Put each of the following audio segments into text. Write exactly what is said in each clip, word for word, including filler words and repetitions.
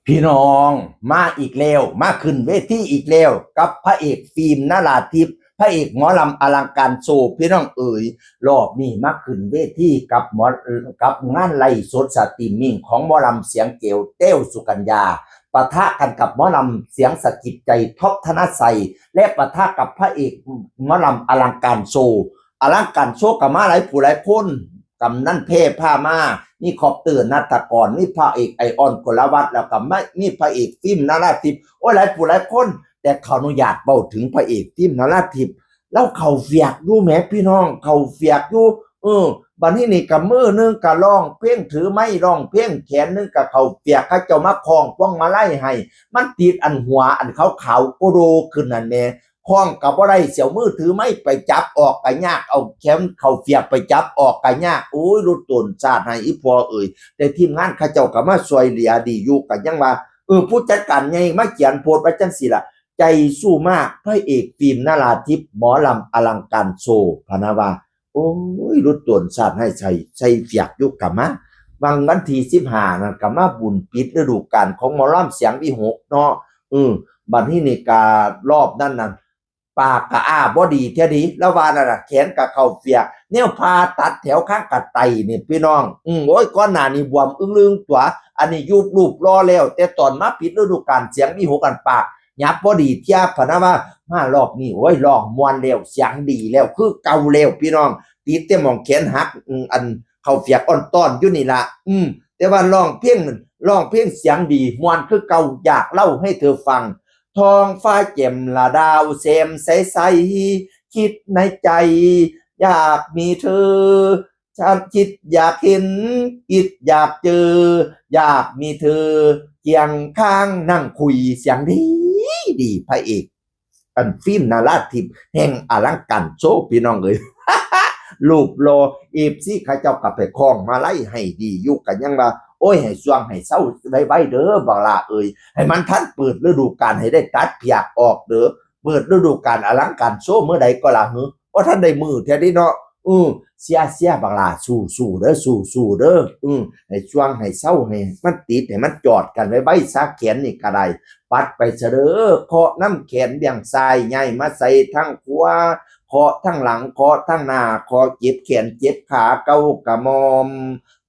พี่น้อง มาอีกแล้ว มาขึ้นเวทีอีกแล้ว กับพระเอกฟิล์มนราทิพย์ พระเอกหมอลำอลังการโชว์ พี่น้องเอ๋ย รอบนี้มาขึ้นเวทีกับหมอ กับงานไลฟ์สดสตรีมมิ่งของหมอลำเสียงแจ๋ว แต้วสุกัญญา ปะทะกันกับหมอลำเสียงสะกิดใจ ท็อป ธนชัย และปะทะกับพระเอกหมอลำอลังการโชว์ อลังการโชว์ก็มาหลายผู้หลายคน กำนันแพร่พามา มีคอปเตอร์ ณัฐกร มีพระเอกไอออน กลวัฒน์ แล้วก็มามีพระเอกฟิล์มนราทิพย์ โอ้ย หลายผู้หลายคน แต่ขออนุญาตเว้าถึงพระเอกฟิล์มนราทิพย์ ลาวเข้าเฟียกอยู่แหมพี่น้อง เข้าเฟียกอยู่ เออ บัดนี้นี่ก็มือหนึ่งก็ร้องเพลงถือไมค์ร้องเพลง แขนหนึ่งก็เข้าเฟียก เขาเจ้ามาคล้องพวงมาลัยให้ มันติดอันหัวอันขาวๆโกโดขึ้นนั่นแหม คล้องก็บ่ได้ สิเอามือถือไมค์ไปจับออกก็ยาก เอาแขนเข้าเฟียกไปจับออกก็ยาก โอ้ย หลุดตนชาติให้อีพ่อเอ๋ย แต่ทีมงานเขาเจ้าก็มาช่วยเหลือดีอยู่ ก็ยังว่า เออ ผู้จัดการใหญ่มาเขียนโพสต์ไว้จังซี่ล่ะ ใจสู้มาก พระเอกฟิล์มนราทิพย์ หมอลำอลังการโชว์ พะนะว่า โอ้ย หลุดตนชาติให้ใส่ ใส่เฟียกอยู่กะมา วังวันที่สิบห้านั่นกะมาบุญปิดฤดูกาลของหมอลำเสียงวิหกเนาะ เออ บัดนี้นี่กะรอบนั้นนั่น ปากกะอ้าบ่ดีเท่าดี แล้วว่านั่นน่ะ แขนกะเข้าเฟียก แนวผ่าตัดแถวข้างกะไตนี่พี่น้อง อืม โอ้ย ก่อนหน้านี้บวมอึ้งลึงตัว อันนี้ยุบรูปรอแล้ว แต่ตอนมาปิดฤดูกาลเสียงวิหกอันปาก หยับบ่ดีเที่ย พะนะว่า มารอบนี้ โอ้ย ร้องม่วนแล้ว เสียงดีแล้ว คือเก่าแล้วพี่น้อง ติดแต่หม่องแขนหัก อืม อันเข้าเฟียกอ่อนต้อนอยู่นี่ล่ะ อืม แต่ว่าร้องเพลง ร้องเพลงเสียงดี ม่วนคือเก่า อยากเล่าให้เธอฟัง ท้องฟ้าแจ่มละดาวแซมใสๆ คิดในใจ อยากมีเธอ ฉันคิดอยากเห็น คิดอยากเจอ อยากมีเธอเคียงข้างนั่งคุย เสียงดีดี พระเอก อันฟิล์มนราทิพย์แห่งอลังการโชว์ พี่น้องเอ๋ย รูปหล่อ เอฟซี เขาเจ้าก็ไปคล้องมาลัยให้ดีอยู่ ก็ยังว่า โอ้ย ให้ซ่วงให้เซาไวๆเด้อ บักหล้าเอ๋ย ให้มันทันเปิดฤดูกาล ให้ได้ตัดเปียกออกเด้อ เปิดฤดูกาลอลังการโชว์มื้อใดก็ล่ะหือ บ่ทันได้มื้อเทื่อเด้เนาะ อือ เสีย เสีย บักหล้า สู้ๆเด้อ สู้ๆเด้อ อือ ให้ซ่วงให้เซา ให้มันติด ให้มันจอดกันไวๆซะ แขนนี่ก็ได้ ปัดไปซะเด้อ เคาะนำแขนเบื้องซ้าย ย้ายมาใส่ทางขวา เคาะทางหลัง เคาะทางหน้า เคาะเจ็บแขนเจ็บขา เกากะหม่อม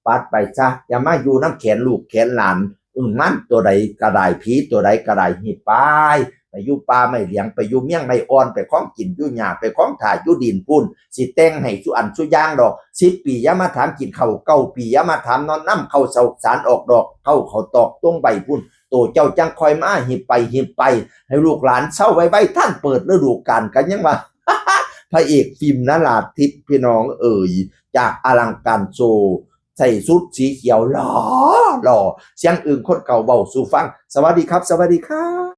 ปัดไปซะ อย่ามาอยู่นำแขนลูกแขนหลาน อืม มันตัวใดก็ได้ ผีตัวใดก็ได้ หิบไป ไปอยู่ป่าไม้เหลียง ไปอยู่เมียงไม้อ่อน ไปของกินอยู่หญ้า ไปของถ่าอยู่ดินพู้น สิแต่งให้สุอันสุอย่างดอก สิบปีอย่ามาถามกินข้าว เก้าปีอย่ามาถามนอน นำข้าวเสาสารออกดอก ข้าวข้าวตอกตรงใบพู้น โตเจ้าจั่งค่อยมา หิบไป หิบไป ให้ลูกหลานเซาไวๆ ทันเปิดฤดูกาล ก็ยังว่า พระเอกฟิล์มนราทิพย์ พี่น้องเอ๋ย จากอลังการโชว์ ใส่ชุดสีเขียวหล่อหล่อ เสียงอึ่งคนเก่าเว้าสู่ฟัง สวัสดีครับ สวัสดีครับ